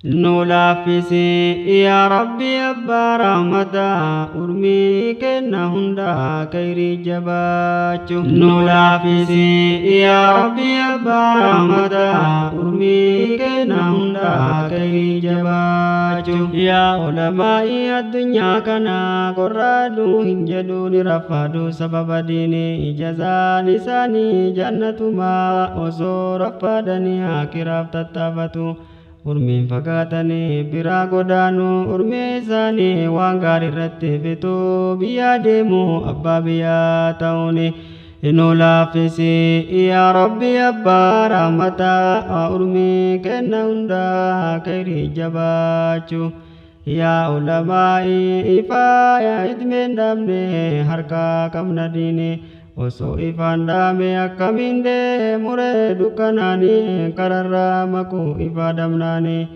Nu laaffisi yaa Rabbi abbaa rahmataa, urmii kenna hundaa khayrii jabaachuu. Nu laaffisi yaa Rabbi abbaa rahmataa, urmii kenna hundaa khayrii jabaachuu. Yaa ulamaa'ii addunyaa kana, qorraaduu hin jedhuun raffaaduu sababa diinii, jazaan isaanii jannatumaa, osoo raffaadanii akiraaf tattaafatu. Urmiin fagaatanii biraa godaanu, urmii isaanii waan gaarii irratti fixuu, biyyaa deemu abbaa biyyaa ta'uuni. Nu laaffisi yaa Rabbi abbaa rahmataa, urmii kenna hundaa khayrii jabaachuu. Yaa ulamaa'ii ifaa yaa idmeen dhabne, harkaa qabna diinii, osoo ifaan dhaame akkamiin deemuree dukkanaanii, kararraa makuu ifaa dhabnaanii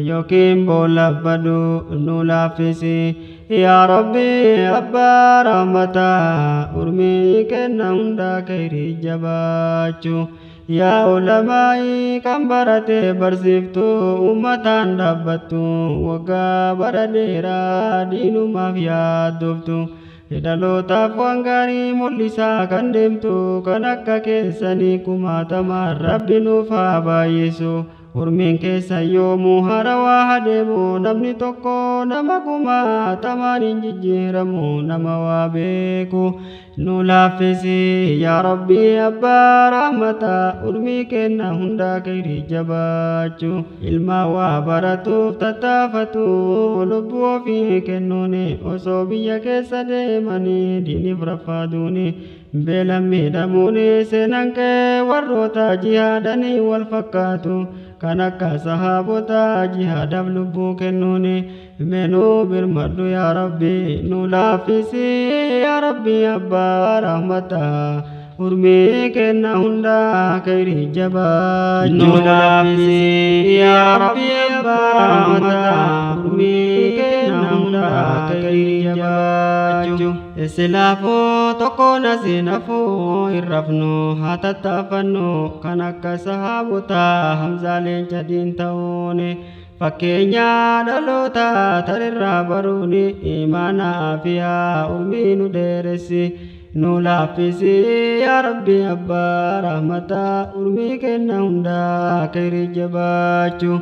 yookiin boolla baduu. Nu laaffisi yaa Rabbi abbaa rahmataa, urmii kenna hundaa khayrii jabaachuu. Yaa ulamaa'ii kan barate barsiiftu, uummataan dhaabbattu, waggaa bara dheeraa diinumaaf yaaddoftu, dhalootaaf waan gaarii mul'isaa kan deemtu, kan akka keessanii kumaatamaan Rabbi nuuf haa baay'isu. Urmiin keessa yoomuu harawaa adeemu, namni tokko nama kumaatamaan hin jijjiiramu, nama waa beeku. Nu laaffisi yaa Rabbi abbaa rahmataa, urmii kenna hundaa khayrii jabaachuu. Ilma waa baratuuf tattaafatu, lubbuu ofii kennuuni, osoo biyya keessa deemanii diiniif raffaaduuni, beelan miidhamuuni, seenaan kee warroota jihaadanii wal fakkaatu, kan akka sahaabota jihaadaaf lubbuu kennuuni. Meenuu birmadhu yaa Rabbi, nu laaffisi yaa Rabbi abbaa rahmataa, urmii kenna hundaa khayrii jabaachuu. Nu laaffisi yaa Rabbi abbaa rahmataa, urmii kenna hundaa khayrii jabaachuu. Silaafuu tokko nasinafuu hin rafnu, haa tattaafannu, kan akka sahaabotaa Hamzaa leenca diin ta'uuni, fakkeenya dhaloota tarirraa baruuni, imaana afiyaa urmii nu dheeressi. Nu laaffisi yaa Rabbi abbaa rahmataa, urmii kenna hundaa khayrii jabaachuu.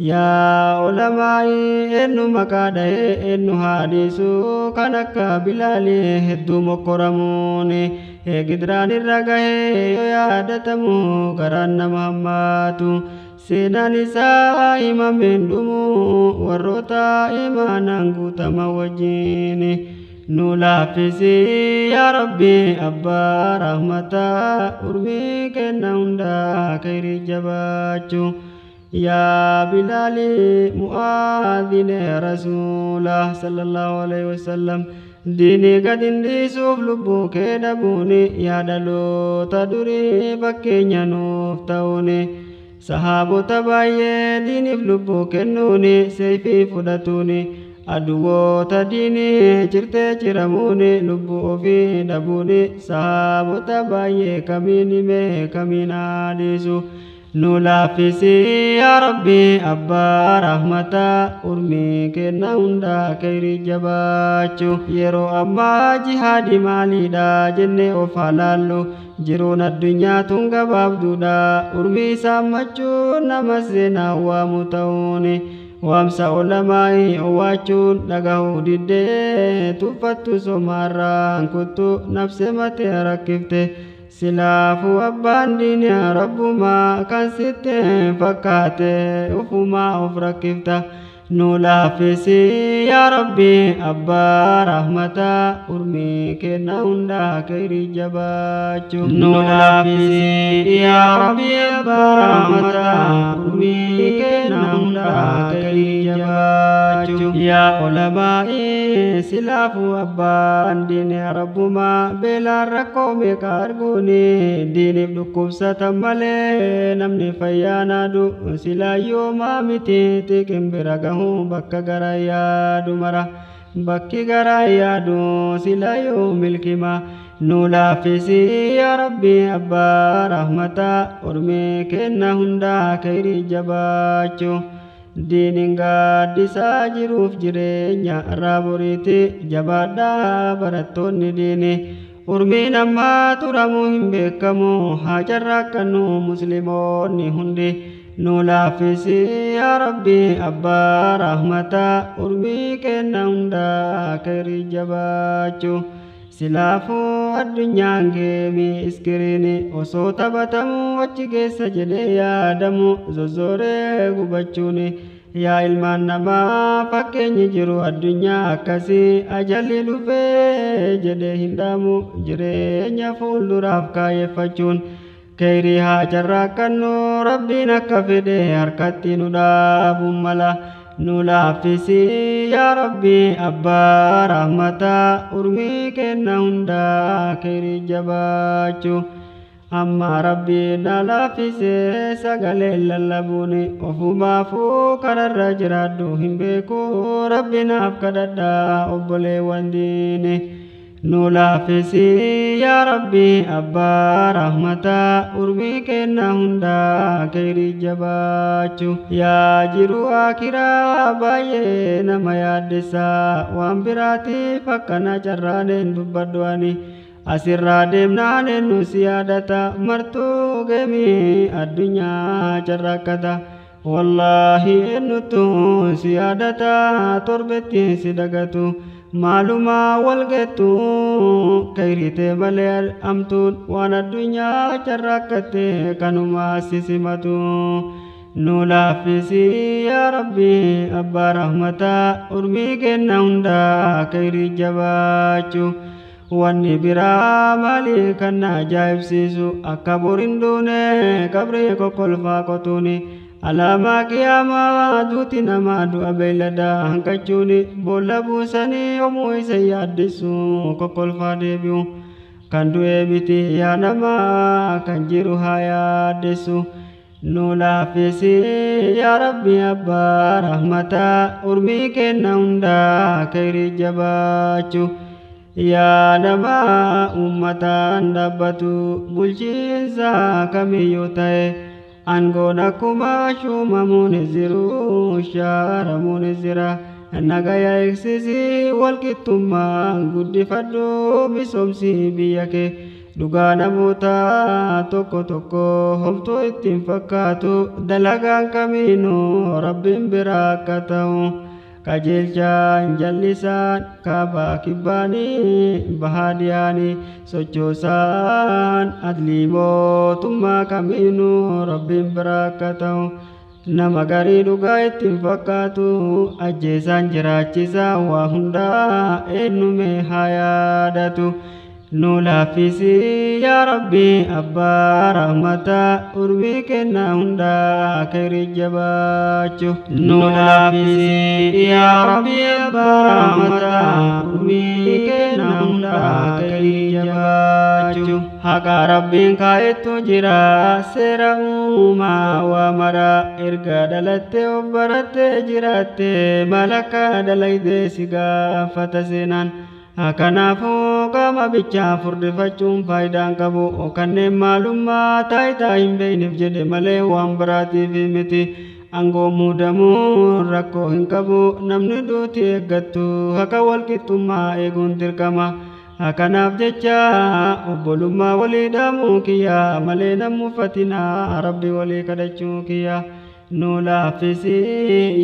Yaa ulamaa'ii eenyu maqaa dha'ee eenyu haadhisu, kan akka Bilaalii hedduu mokkoramuuni, gidiraan irra gahee yoo yaadatamu garaan nama hammaatu, seenaan isaa himameen dhumu warroota imaanaan guutama wajjin. Nu laaffisi yaa Rabbi abbaa rahmataa, urmii kenna hundaa khayrii jabaachuu. Yaa Bilaali mu'aadhine rasuula sallallahu alaihi wasallam, diinii gad hin dhiisuuf lubbuu kee dhabuuni, yaa dhaloota durii fakkeenya nuuf ta'uuni, sahaabota baay'ee diiniif lubbuu kennuuni, seeyfii fudhatuuni, aduwoota diinii cirtee ciramuuni, lubbuu ofii dhabuuni, sahaabota baay'ee kamiin himee kamiin haadhisu. Nu laaffisi yaa Rabbi abbaa rahmataa, urmii kenna hundaa khayrii jabaachuu. Yeroo ammaa jihaadi maaliidha jennee of haa laallu, jiruun addunyaa tun gabaabduudha, urmii saammachuun nama seenaa waamu ta'uuni, waamsa ulamaa'ii owwaachuun dhagahuu diddee, tuffattu somaarraan kuttu nafse matee rakkifte. Silaafuu abbaan diinii rabbumaa kan sitti fakkaate ufumaa of rakkifta. Nu laaffisi yaa Rabbi abbaa rahmataa, urmii kenna hundaa khayrii jabaachuu. Nu laaffisi yaa Rabbi abbaa rahmataa, urmii kenna hundaa khayrii jabaachuu. Yaa ulamaa'ii silaafuu abbaan diinii rabbumaa, beelaan rakkoo meeqa arguuni, diiniif dhukkubsatan malee namni fayyaan adu, silaa yoomaa miti xiqin bira gahuu bakka gara yaadu mara, bakki gara yaadu silaa yoo milkima. Nu laaffisi yaa Rabbi abbaa rahmataa, urmii kenna hundaa khayrii jabaachuu. Diiniin gaaddisaa jiruuf jireenya irraa boriiti jabaadhaa barattoonni diini. Urmiin ammaa turamuu hin beekamu haa carraaqannu musliimoonni hundi. Nu laaffisi yaa Rabbi abbaa rahmataa urmii kenna hundaa khayrii jabaachuu. Silaafuu addunyaan geemii iskiriini osoo taphatamuu achi keessa jedhee yaadamu zozzooree gubachuuni. Yaa ilmaan namaa fakkeenyi jiru addunyaa akkasii ajalli dhufee jedhee hin dhaamu jireenya fuulduraaf kaayeffachuun. Khayrii haa carraaqannu Rabbiin akka fedhe harkatti nu dhaabuun mala. Nu laaffisi yaa Rabbi abbaa rahmataa urmii kenna hundaa khayrii jabaachuu. Amma Rabbi na laaffisee sagalee lallabuun ofumaafuu kararra jiraadhu hin beeku Rabbi naaf kadhadhaa obboleewwan diini. Nu laaffisi yaa Rabbi abbaa rahmataa urmii kenna hundaa khayrii jabaachuu. Yaa jiru akiraa baay'ee nama yaaddessaa waan biraatiif akkana carraaneen dubbadhu ani. Asirraa deemnaan eenyu si yaadata martuu geemii addunyaa carraaqqata. Wallaahi eenyutu si yaadata torbetti si dagatu. Maalumaa wal geettu khayriitee malee amtuun waan addunyaa carraaqqatte kanumaa si simatu. Nu laaffisi yaa Rabbi abbaa rahmataa urmii kenna hundaa khayrii jabaachuu. Wanni biraa maali kan na ajaa'ibsiisu akka boriin duune qabrii kokkolfaa qotuuni. Alaamaa qiyaamaa duuti namaa du'a beeyladaa hanqachuuni boolla buusanii yommuu isa yaaddisu kokkolfaa deebi'u. Kan du'e miti yaa namaa kan jiru haa yaaddessu. Nu laaffisi yaa Rabbi abbaa rahmataa urmii kenna hundaa khayrii jabaachuu. Yaa namaa uummataan dhaabbatu bulchiinsa kamiyyuu ta'e aangoon akkuma shuumamuun jiru shaaramuun jira. Nagaya eegsisii walqixxummaan guddifadhu misoomsi biyya kee. Dhugaa namoota tokko tokko homtuu ittiin fakkaatu dalagaan kamiinuu Rabbiin bira akka ta'u. Qajeelchaan jallisaan kaabaa kibbaanii bahaa dhiyaanii sochoosaan adlii mootummaa kamiinuu Rabbiin bira akka ta'u. Nama garii dhugaa ittiin fakkaatu ajjeesaan jiraachisaa waa hundaa eenyume haa yaadatu. Nu laaffisi yaa Rabbi abbaa rahmataa urmii kenna hundaa khayrii jabaachuu. Nu laaffisi yaa Rabbi abbaa rahmataa urmii kenna hundaa khayrii jabaachuu. Haqa Rabbiin kaa'etu jira seera uumaa waa mara erga dhalattee of barattee jiraatte maal akka dalagdee si gaafata seenaan. Kanaafuu qaama bichaa furdifachuun faayidaan qabu kanneen maalummaa taayitaa hin beekneef jedhe malee waan biraatiif miti. Aangoo muudamuun rakkoo hin qabu namni duuti eeggattu haqa walqixxummaa eeguun dirqama. Kanaaf jecha obbolummaa walii dhaamuu kiyya malee namni uffatinaa Rabbi walii kadhachuu kiyya. Nu laaffisi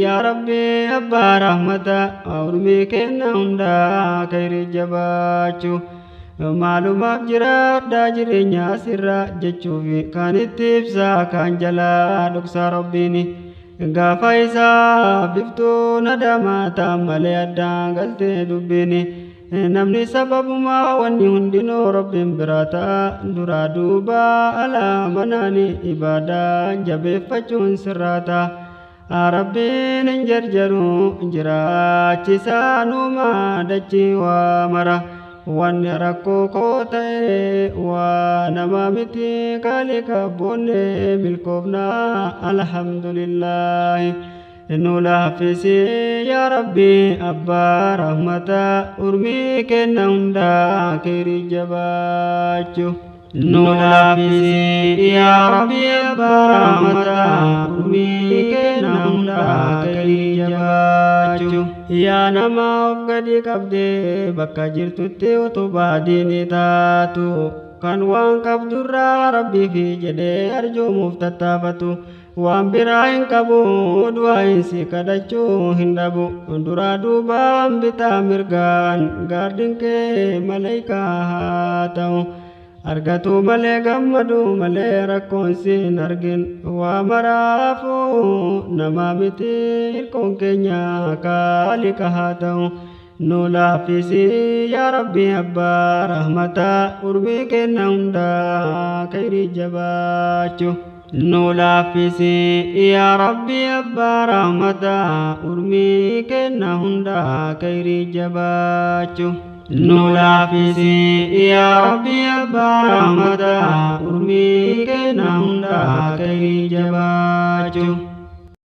yaa Rabbi abbaa rahmataa urmii kenna hundaa khayrii jabaachuu. Maalumaaf jiraadhaa jireenya asirraa jechuuf kan itti ibsaa kan jalaa dhoksaa Rabbiini. Gaafa isaa biftuu nadamaa ta'an malee addaan galtee dubbiini. Namni sababumaa wanni hundinuu Rabbiin biraa ta'a duraa duuba alaa manaani ibaadaa jabeeffachuun sirraata. Rabbiin hin jarjaru jiraachisaa nuuma dachii waa mara. Wanni rakkoo koo ta'e waa nama miti kaalii kabboonne milkoofnaa alhamdulillaahi. Nu laaffisi yaa Rabbi abbaa rahmataa urmii kenna hundaa khayrii jabaachuu. Nu laaffisi yaa Rabbi abbaa rahmataa, urmii kenna hundaa kayrii jabaachuu. Yaa nama of gadi qabdee bakka jirtutti utubaa diinii taatu, kan waan qabdurraa Rabbiif jedhee arjoomuuf tattaafatu, waan biraa hin qabu, du'aa si kadhachuu hin dhabu. Duraa duubaan bitaa mirgaan gaardiin kee malaayikaa haa ta'u. Argatu malee gammadu malee rakkoon siin argin, waa maraafuu nama miti hirkoon keenya kaaliqa haa ta'u. Nu laaffisi yaa Rabbi abbaa rahmataa, urmii kenna hundaa kayrii jabaachuu. Nu laaffisi yaa Rabbi abbaa rahmataa, urmii kenna hundaa kayrii jabaachuu. Nu laaffisi yaa Rabbi abbaa rahmataa, urmii kenna hundaa kayrii jabaachuu.